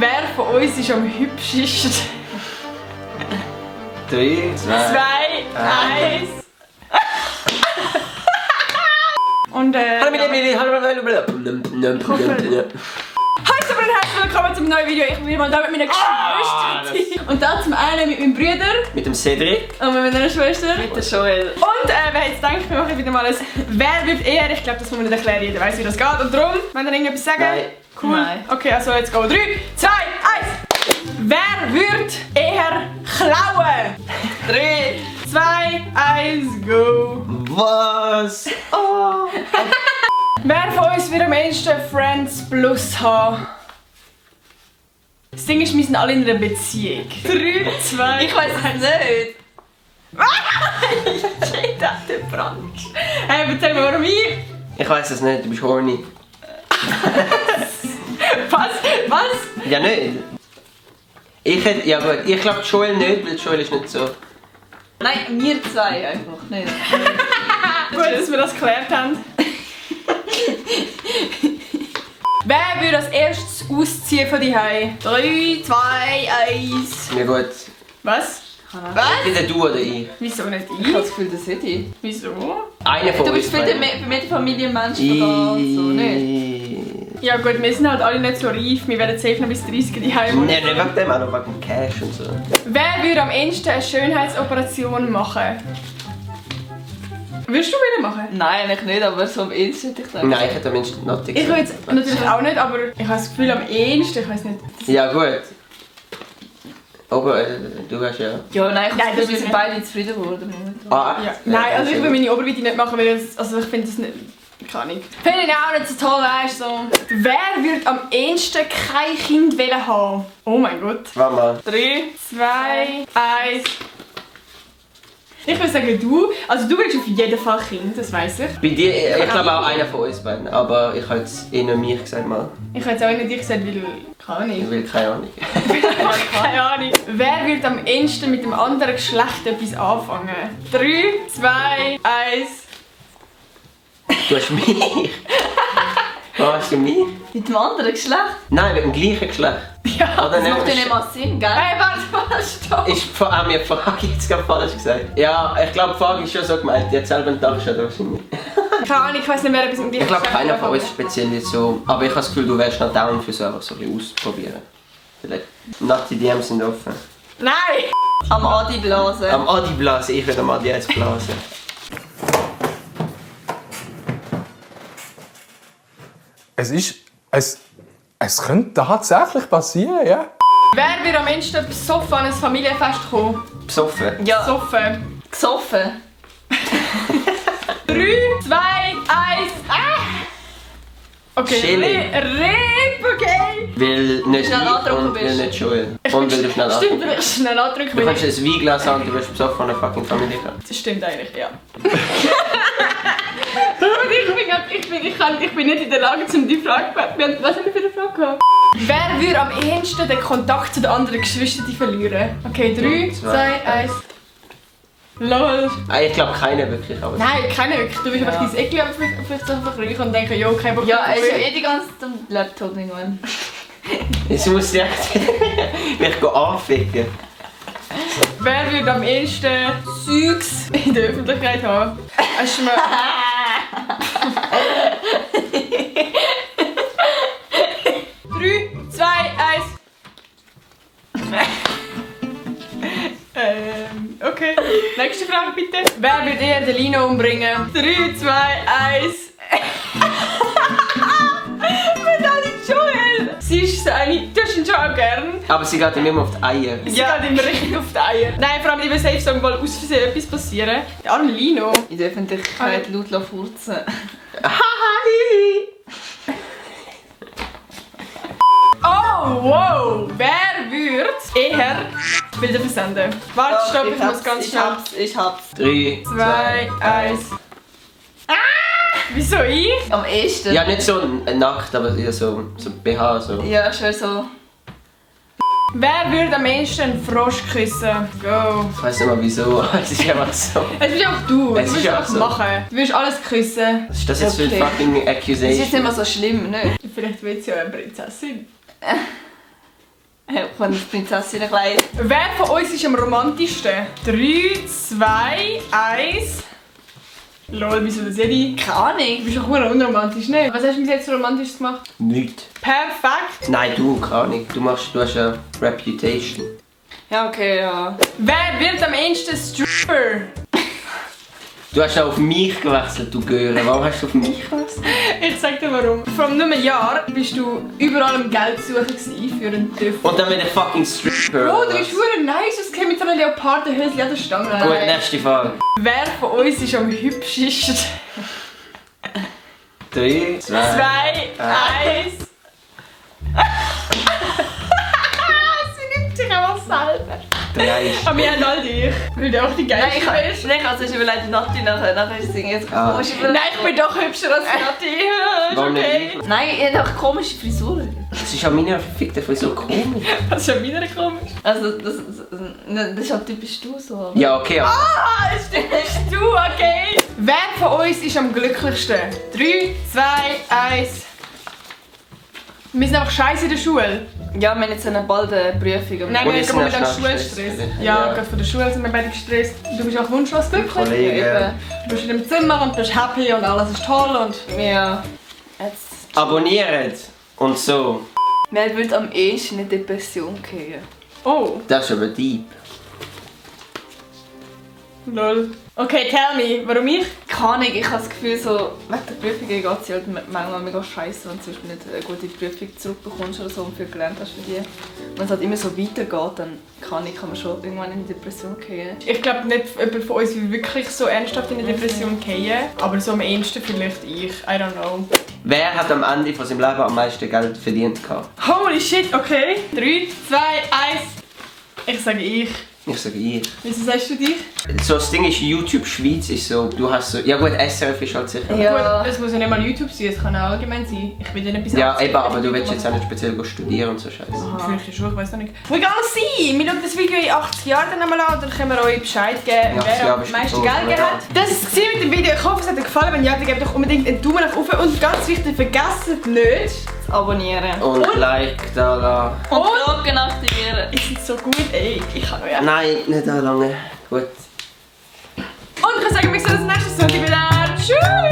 Wer von uns ist am hübschesten? 3, 2, 1. Und Hallo und herzlich willkommen zum neuen Video. Ich bin mal da mit meiner Geschwister. Und da zum einen mit meinem Bruder. Mit dem Cedric. Und mit meiner Schwester. Mit der Joel. Und wer jetzt denkt, wir machen wieder mal ein Wer wird eher? Ich glaube, das muss man nicht erklären. Jeder weiß, wie das geht. Und darum, wenn ihr irgendetwas sagen? Nein. Cool. Nein. Okay, also jetzt go. 3, 2, 1. Wer wird eher klauen? 3, 2, 1, go. Was? Oh. Wer von uns wird am ehesten Friends Plus haben? Das Ding ist, wir sind alle in einer Beziehung. 3, 2, Ich weiß es nicht. Shit, der Frank. Hey, erzähl mir, warum ich? Ich weiß es nicht, du bist horny. Was? Was? Ja, nicht. Ja gut, ich glaube Joel nicht, weil Joel ist nicht so. Nein, wir zwei einfach nicht. Gut, dass wir das geklärt haben. Wer würde als erstes ausziehen von die Hause? 3, 2, 1. Mir gut. Was? Was? Entweder du oder ich. Wieso nicht Ich habe das ich? Gefühl, das hätte ich. Wieso? Einer von Du uns. bist viel der Medienmensch von da und so, nicht? Ja gut, wir sind halt alle nicht so reif. Wir werden safe noch bis 30 die Hause. Nein, nicht wegen dem, auch noch wegen dem Cash und so. Wer würde am ehesten eine Schönheitsoperation machen? Würdest du wieder machen? Nein, eigentlich nicht, aber so am ehesten hätte ich gedacht. Nein, ich hätte am Ende noch Ich will jetzt natürlich auch nicht, aber ich habe das Gefühl am ehesten, ich weiß nicht. Ja gut. Aber du hast ja... Ja, nein, Nein, ich habe das das Gefühl, wir ist sind nicht. beide zufrieden geworden. Ah, Ja. Nein, also ich will meine Oberweite nicht machen, weil ich finde das nicht... Keine Ahnung. Finde ich auch nicht so toll, weißt du. So. Wer würde am ehesten kein Kind haben? Oh mein Gott. Warte mal. 3, 2, 1. Ich würde sagen du. Also du willst auf jeden Fall Kind, das weiss ich. Bei dir, ich glaube auch einer von uns beiden, aber ich habe jetzt eh nur mich gesagt mal. Ich habe jetzt auch nicht dich gesagt, weil... Keine Ahnung. Ich will keine Ahnung. Keine Ahnung. Wer wird am ehesten mit dem anderen Geschlecht etwas anfangen? 3, 2, 1. Du hast mich. Was hast du mich? Mit dem anderen Geschlecht? Nein, mit dem gleichen Geschlecht. Ja. Oder Das macht ja nicht mal Sinn, gell? Hey, warte, stopp. Haben wir die Frage jetzt gerade falsch gesagt? Ja, ich glaube, die Frage ist schon so gemeint. Die hat selber einen Tag schon wahrscheinlich. Keine Ahnung, ich weiß nicht mehr, etwas mit dir. Ich glaube, keiner von uns speziell jetzt so. Aber ich habe das Gefühl, du wärst noch down für so, einfach so ein bisschen auszuprobieren. Vielleicht. Nacht die DMs sind offen. Nein! Am Adi blasen. Am Adi blasen, ich will am Adi jetzt blasen. Es könnte tatsächlich passieren, ja. Wer wird am ehesten besoffen an ein Familienfest kommen? Besoffen. Ja, Besoffen. gesoffen. 3, 2, 1. Okay, Chilling. Rip, okay. Weil nicht Schnell ich angetrunken und weil bist. nicht Joel. Und weil du schnell Stimmt, angetrunken weil ich schnell andrücken Du will. kannst ein Weinglas haben und du wirst besoffen von einer fucking Familie kommen. Das stimmt eigentlich, ja. Und ich bin nicht in der Lage, um die Frage zu beantworten. Was haben wir für eine Frage gehabt? Wer würde am ehesten den Kontakt zu den anderen Geschwistern verlieren? Okay, 3, 2, 1. LOL. Ich glaube keiner wirklich, aber... Nein, keiner wirklich. Du willst einfach dein Eckli vielleicht so verkriechen und denken, jo, kein Bock Ja, auf er ist ja Probieren. eh die ganze Zeit am Laptop irgendwann. Jetzt muss ich mich anficken. Wer würde am ehesten Zeugs in der Öffentlichkeit haben? Hast du mal... 3, 2, 1. Okay. Nächste Frage bitte. Wer wird eher den Lino umbringen? 3, 2, 1. Mit alle Joel! Sie ist so eine... Du hast ihn schon auch gern. Aber sie geht ihm immer auf die Eier. Sie geht ihm richtig auf die Eier. Nein, vor allem, ich will safe sagen, weil aus Versehen etwas passieren. Der arme Lino. In der Öffentlichkeit laut furzen. Oh, wow! Wer würde eher Bilder versenden? Warte, stopp, ich muss ganz schnell. Ich hab's. 3, 2, 1. Wieso ich? Am ehesten. Ja, nicht so nackt, aber eher so BH so. Ja, schon so. Wer würde am ehesten einen Frosch küssen? Go! Ich weiß nicht mal wieso, es ist einfach so. Es bist auch du. Es Du ist willst auch einfach so. machen. Du willst alles küssen. Was ist das jetzt für Okay. eine fucking Das ist jetzt nicht Accusation? mehr so schlimm, ne? Vielleicht will sie ja eine Prinzessin. habe das Prinzessinnenkleid. Wer von uns ist am romantischsten? 3, 2, 1. Lol, wieso das jede? Keine Ahnung. Du bist doch nur unromantisch, ne? Was hast du bis jetzt so romantisch gemacht? Nichts. Perfekt. Nein, du, keine Ahnung. Du hast eine Reputation. Ja, okay, ja. Wer wird am ehesten Stripper? Du hast auch auf mich gewechselt, du Göre. Warum hast du auf mich gewechselt? Ich sag dir warum. Vor nur einem Jahr bist du überall am Geld suchen gewesen für einen TÜV. Und dann mit der fucking Stripper. Oh, oder du was? bist verdammt nice ausgesehen mit so einer Leopardenhöschen an der Stange. Gut, nächste Frage. Wer von uns ist am hübschesten? 3, 2, 2, 1. Sie nimmt sich einfach selber. 3. Aber wir haben all dich. Weil du auch die Nein, geilste ich habe bist. zuerst überlegt, Nati nachher ist es irgendwie jetzt Ah. komisch. Nein, ich bin doch hübscher als Nati. Ist Warum okay. nicht? Nein, ich habe einfach komische Frisuren. Das ist an meiner verfickten Frisur komisch. Das ist schon wieder komisch. Also, das ist halt typisch du so. Ja, okay, aber... Ah, das stimmt, bist du, okay? Wer von uns ist am glücklichsten? 3, 2, 1. Wir sind einfach scheiße in der Schule. Ja, wir haben jetzt bald eine Prüfung. Nein, Und wir ich haben bin momentan auch schnell Schulstress. gestresst. Ja, Ja. gerade von der Schule sind wir beide gestresst. Du bist auch wunschlos glücklich. Kollege. Du bist in dem Zimmer und bist happy und alles ist toll und... Ja. Jetzt. Abonniert. Und so. Wer würde am ehesten in Depression gehen? Oh, Das ist aber deep. lol. Okay, tell me, warum ich? Keine Ahnung, ich habe das Gefühl, so, wegen der Prüfungen geht es halt manchmal mega scheiße, wenn du zum Beispiel nicht eine gute Prüfung zurückbekommst oder so und viel gelernt hast für die. Wenn es halt immer so weitergeht, dann kann man schon irgendwann in die Depression gehen. Ich glaube nicht jemand von uns will wirklich so ernsthaft in eine Depression fallen, aber so am ehesten vielleicht ich. I don't know. Wer hat am Ende von seinem Leben am meisten Geld verdient gehabt? Holy shit, okay. 3, 2, 1. Ich sage ich. Ich sage ich. Wieso sagst du dich? So, das Ding ist, YouTube Schweiz ist so, du hast so... Ja gut, SRF ist halt sicher. Ja. Gut, das muss ja nicht mal YouTube sein, es kann auch allgemein sein. Ich will dir etwas Ja, anderes eben, aber sagen. du willst jetzt auch nicht speziell studieren und so Scheiße. Vielleicht schon, ich weiß noch nicht. Wo egal sein! Wir schauen das Video in 80 Jahren dann einmal an und dann können wir euch Bescheid geben, In 80 wer Jahren am bist du meisten tot, Geld oder? gegeben hat. Das war es mit dem Video. Ich hoffe, es hat euch gefallen. Wenn ja, dann gebt doch unbedingt einen Daumen nach oben. Und ganz wichtig, vergesst nicht... Zu abonnieren. Und Like da lassen. Und Glocken aktivieren. Ihr seid so gut, ey. Ich kann euch... Nein, nicht da lange. Gut. Und ich kann sagen, wir sehen uns nächstes Sonntag wieder. Tschüss!